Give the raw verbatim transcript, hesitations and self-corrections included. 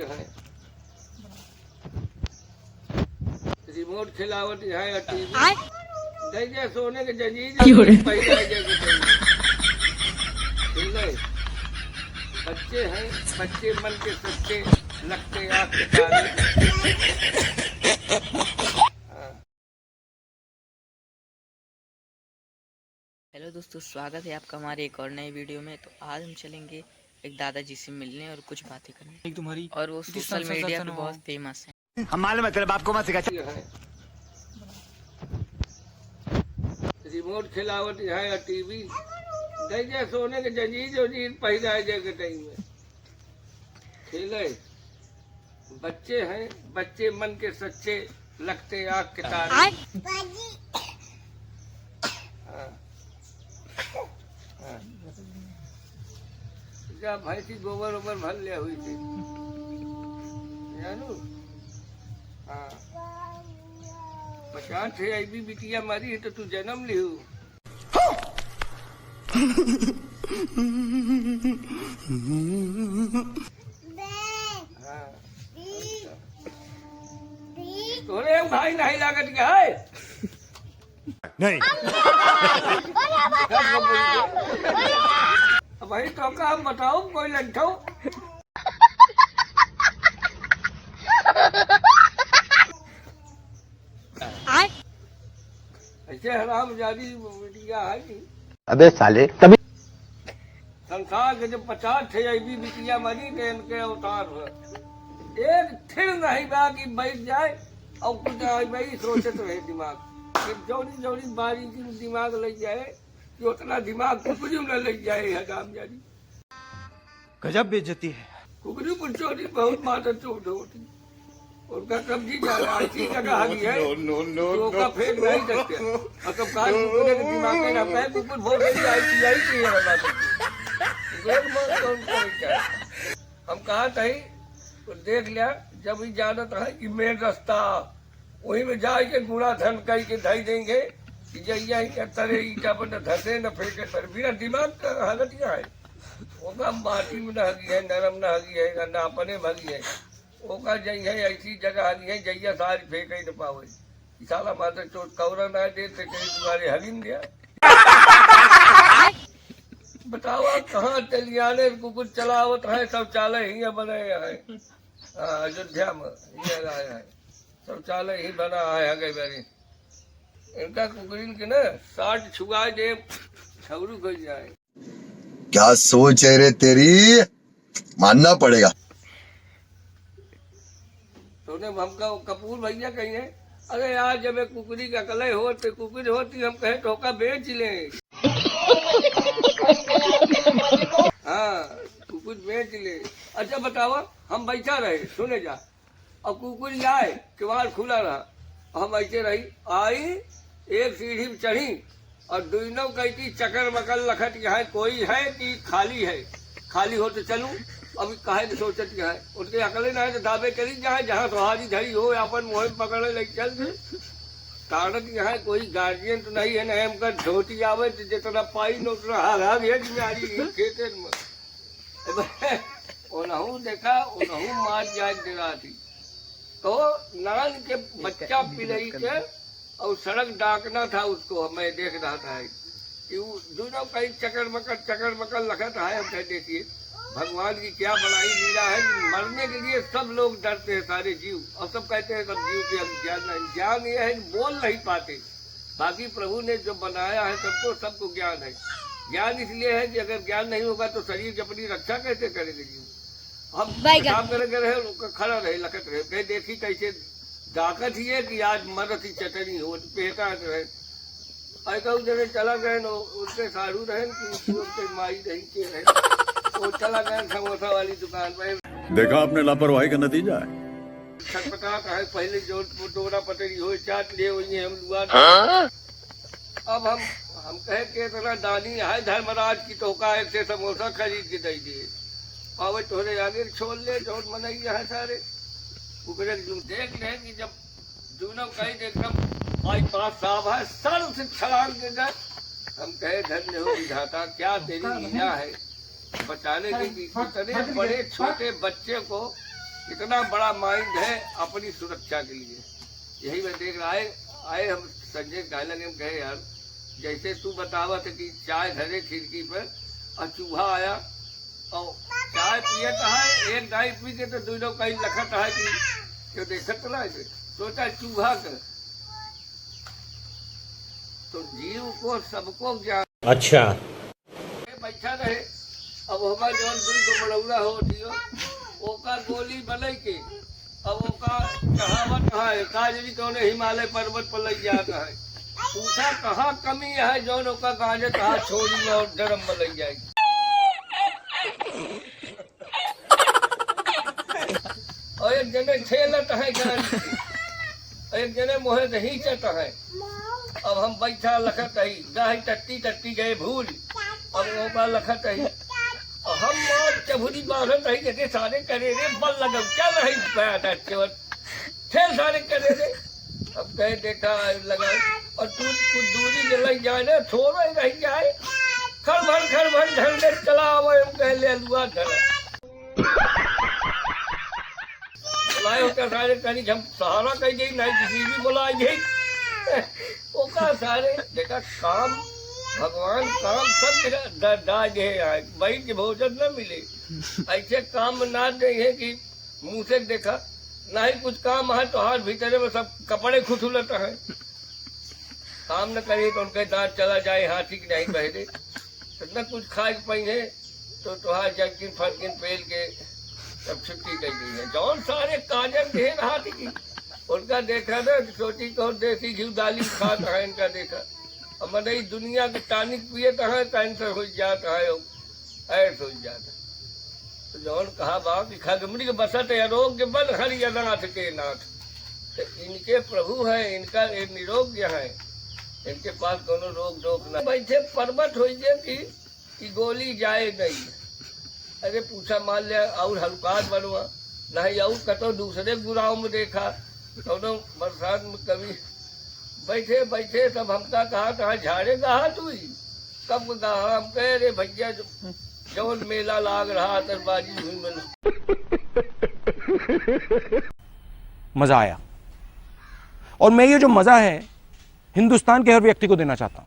है। रिमोट खिलावत यहाँ या टीवी। आय। दे दे सोने के जंजीर, क्यों रे? पहले आ जाए के पहले। खेले। बच्चे हैं, बच्चे मन के सच्चे, लगते आँख के तारे। हाँ। हेलो दोस्तों, स्वागत है आपका हमारे एक और नए वीडियो में। तो आज हम चलेंगे एक दादाजी से मिलने और कुछ बातें करने। एक तुम्हारी और वो इतनी सोशल संसद मीडिया पे संसद बहुत हो। फेमस है। हम मालूम है, तेरे बाप को मत सिखा। ये है। रिमोट खिलावत यहाँ या टीवी। दे दे सोने के जंजीर, जंजीर पहिराए जाए के टाइम में। खेले। बच्चे हैं, बच्चे मन के सच्चे, लगते आँख के तारे। आय। हाँ। हाँ। जा भैंसी गोबर ओबर भर ले हुई थी। जानू? हाँ। पचास ठे अइबी बिटिया मरी है तो तू जन्म लिहू। हाँ। तोरे भाई नहीं लागत क्या है? नहीं। अब भाई तो का हम बताओ कोई लंठो। ऐसे हरामजादी मीडिया है कि अबे साले, तभी संसार के जब पचास ठे अइबी बिटिया मरी तो इनके अवतार हुआ। एक ठिन नहीं बा कि बैठ जाए और कुछ आई भाई सोचत रहे दिमाग। कि जौनी जौनी बारी की दिमाग लग जाए कि उतना दिमाग कुकुरी में लग जाए हरामजादी। गजब बेइज्जती है। कुकुरी पर चोरी बहुत माता चोट होती। उनका कब्जी जा रहा है, ठीक जगह आ गई है। No, no, no, तो उसका no। फेंक नहीं सकते। और सब कहा कुकुर के दिमाग में रहता है, कुकुर भोंक रही है, आई की, आई की है बात। कुकुर भोंक तो उनको नहीं क्या। हम कहा था ही, तो देख लिया, जब ही जानत है कि मेन रास्ता, वही में जाए के गुड़ा धन कई के धई देंगे कि जइया ही के तरे ईटा पर न धसे न फेंके, पर बिना दिमाग का हालत क्या है? ओका माटी में न हगी है, नरम न हगी है, न अपने भगी है। ओका जइया ऐसी जगह हगी है, जइया सारी फेंके न पावे। ई साला माता चोट कौरा ना दे, ते कहीं तुम्हारे हगिन दिया। बतावा कहाँ चलियाने कुकुर चलावत है, शौचालय ही बने है। हाँ, अयोध्या में ये रहा है, शौचालय ही बना है, हगे बारी। इनका कुकुरिन के ना साठ छुआ दे, छौरू कर जाए। क्या सोच है रे तेरी, मानना पड़ेगा। तो ने हमका कपूर भैया कहिए, अरे यार, जब एक कुकुरी का कलई होत, तो कुकुर होती, हम कहे, "तो का बेच ले।" हाँ, कुकुर बेच ले। अच्छा बतावा, हम बैठा रहे, सुने जा, अब कुकुर आए, किवाड़ खुला रहा, हम ऐसे रही, आई, एक सीढ़ी पे चढ़ी, और दुइनों कहती चकर मकर लखत यहाँ कोई है कि खाली है, खाली हो तो चलूं, अब काहे के सोचत यहाँ है, उनके अकले ना है तो दाबे चली जाए, जहाँ सोहारी धरी हो, अपन मुँह में पकड़े लग चल दे। ताड़त यहाँ कोई गार्जियन तो नहीं है, नहीं हमका धोती आवे तो जितना पाई न उतना हार हार ये बीमारी खेते में। ओनहू देखा, ओनहू मार जाए डराती। तो नान के बच्चा पिलई के और सड़क डांकना था उसको, मैं देख रहा था कि वो दोनों कहीं चकर मकर, चकर मकर लखत है। हम कहे, "देखिए, भगवान की क्या बनाई लीला है कि मरने के लिए सब लोग डरते हैं, सारे जीव, और सब कहते हैं, सब जीव के हम ज्ञान नहीं।" ज्ञान ये है कि बोल नहीं पाते, बाकी प्रभु ने जो बनाया है सबको, सबको ज्ञान है। ज्ञान इसलिए है कि अगर ज्ञान नहीं होगा तो शरीर की अपनी रक्षा कैसे करेंगे जीव? हम बैगन। काम करे के रहे, ओकर खड़ा रहे, लखत रहे, कहे, "देखी कैसे डाकत ही है कि आज मरत ही चटनी हो, पेटा रहे।" आई कहू जने चला गए न, उनके साढ़ू रहे न कि उनके माई रही के रहे, वो चला गए समोसा वाली दुकान पे। देखा आपने लापरवाही का नतीजा है। छटपटात है, पहले जो डोरा पटरी हो, चाट ले, वही हम दुआ। हाँ? अब हम, हम कहे कि इतना दानी है धर्मराज की, तो का एक से समोसा खरीद के दे दिए, पावे तोहरे आगे छोड़ ले, जौन मनई है सारे। ओकरे के तुम देख ले कि जब दोनों कहीं एकदम बाईपास साहब है, सर से छलांग के गए। हम कहे, "धन्य हो विधाता, क्या तेरी लीला है बचाने की, कि इतने बड़े छोटे बच्चे को इतना बड़ा माइंड है अपनी सुरक्षा के लिए। यही मैं देख रहा है, आए हम संजय के कहने लगे, हम कहे, "यार, जैसे तू बतावत है कि चाय धरे खिड़की पर और चूहा आया और चाय पियत है, एक दाई पी के तो दोनों कहीं लखत है कि क्यों देखत रहा है, सोचा चूहा का।" तो जीव को सबको ज्ञान। अच्छा। बैठा रहे। अब हमार जौन दुई गो मड़ौरा हो दियो, ओका गोली बनई के, अब ओका चढ़ावत है, काजरी कौने हिमालय पर्वत पर लग जात है। पूछा कहाँ कमी है, जौन ओका गांजे कहाँ छोड़ी में और ड्रम में लग जाई। और एक जने ठेलत है गाड़ी, और एक जने मोहे से हींचत है। अब हम बैठा लखत हई, गाही टट्टी टट्टी गए भूल। अब ओका लखत हई, और हम मौत चभुरी बांधत हई, कहते, "सारे करे रे, बल लगल, चल रही पैर चोट, ठेल सारे करे रे।" अब कहे, "देखा, लगा।" और तू कुछ दूरी के लग जाए ना, थोड़ा ही रह जाए, खड़भड़ खड़भड़ झंडे चला आवे, हम कहे, "ले लुआ धरा।" बुलाए होता सारे, तनी हम सहारा कह गई, नहीं किसी भी बुलाए गई। ओका सारे, देखा, काम, भगवान काम सब जगह द-, दा दे है, बैठ के भोजन न मिले। ऐसे काम ना दे है कि मुंह से देखा, ना ही कुछ काम है, तो हाथ भीतरे में सब कपड़े खुसुलत है। काम न करे तो उनके दांत चला जाए, हाथी की नहीं बहरे। तो न कुछ खाए के पाई है, तो तुहार जर्किन फर्किन पेल के सब छुट्टी कर दी है। जौन सारे काजर देह हाथी की, उनका देखा ना, तो सोची कौन देसी घी डाली खात है इनका देखा। अब मनई दुनिया के टॉनिक पिए तो है, कैंसर हो जाता है, ऐस हो जाता। तो जौन कहा बा कि खगमड़ी के बसत है आरोग्य बन हरि अनाथ के नाथ। तो इनके प्रभु हैं, इनका ये निरोग्य है, इनके पास कोनो रोग दोष ना। बैठे पर्वत होइए कि, कि गोली जाए नहीं। अरे पूछा मान ले और हल्कार बनवा, नहीं और कतो दूसरे गुराव में देखा, कौनो बरसात में कभी बैठे बैठे सब हमका कहा, "कहाँ झाड़े कहा तू ही?" कब कहा हम कहे, "अरे भैया, जो, जौन मेला लाग रहा आतशबाजी हुई मिल।" मज़ा आया। और मैं ये जो मज़ा है, हिंदुस्तान के हर व्यक्ति को देना चाहता हूं।